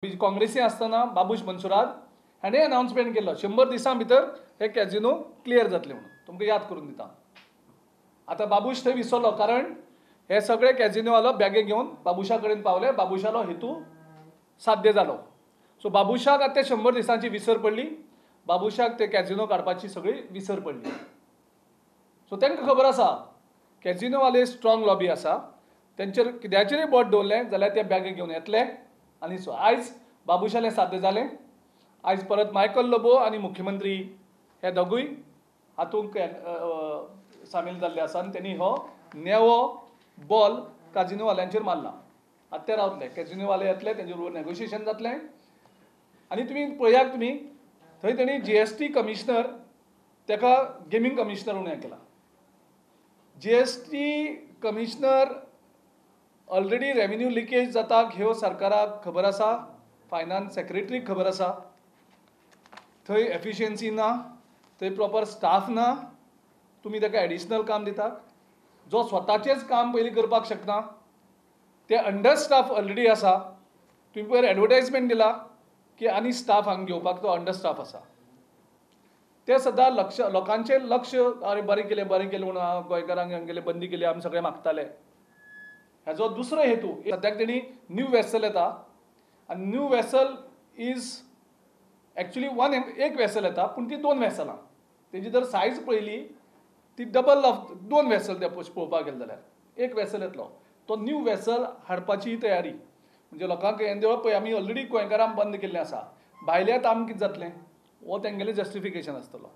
काँग्रेसी आसतना बाबूश मनसुराद हाणें अनाउन्समेंट केल्लो 100 दिसां भितर हे कॅझिनो क्लियर जातले म्हणून, तुमकां याद करून दिता. आतां बाबूश थंय विसरलो, कारण हे सगळे कॅझिनोवालो बॅगे घेवन बाबुशा कडेन पावले, बाबुशालो हेतू साध्य जालो. सो बाबुशाक आतां 100 दिसांची विसर पडली, बाबुशाक ते कॅझिनो काडपाची सगळी विसर पडली. सो तांकां खबर आसा कॅझिनोवाले स्ट्रॉंग लॉबी आसा, तेंचेर कित्याचेरूय बोट दवरलें जाल्यार ते बॅगे घेवन येतले. आनी सो आयज बाबुशालें साध्य जालें. आयज परत मायकल लोबो आनी मुख्यमंत्री हे दोगूय हातूंत सामील जाल्ले आसा आनी तेणी हो नेवो बॉल काजिनोवाल्यांचेर मारला. आतां ते रावतले, कॅझिनोवाले येतले, तेंचे बरोबर नेगोशिएशन जातलें. आनी तुमी पळयात, तुमी थंय तेणी GST commissioner तेका गेमींग कमिशनर म्हणून हें केला. GST commissioner already revenue leakage जाता ह्यो सरकाराक खबर आसा, फायनान्स सेक्रेटरीक खबर आसा. थंय एफिशियन्सी ना, थंय प्रॉपर स्टाफ ना, तुमी ताका एडिशनल काम दितात. जो स्वताचेंच काम पयलीं करपाक शकना, ते अंडर स्टाफ ऑलरेडी आसा. तुमी पयर एडवर्टायजमेंट दिला की आनी स्टाफ हांगा घेवपाक, तो अंडर स्टाफ आसा. ते सदां लक्ष लोकांचें लक्ष, अरे बरें केलें बरें केलें म्हणून गोंयकारांक हांगेले बंदी केली, आमी सगळे मागताले. हेजो दुसरो हेतू, सद्याक तेणी न्यू वेसल येता आनी new vessel is actually one एक वेसल येता, पूण ती 2 वेसलां. तेजी जर सायज पळयली ती डबल ऑफ 2 वेसल. ते पळोवपाक गेले जाल्यार एक वेसल येतलो. तो न्यू वेसल हाडपाची तयारी म्हणजे लोकांक हें देवळां पळय आमी ऑलरेडी गोंयकारांक बंद केल्लें आसा, भायले आतां आमकां कितें जातलें, हो तेंगेलें जस्टिफिकेशन आसतलो.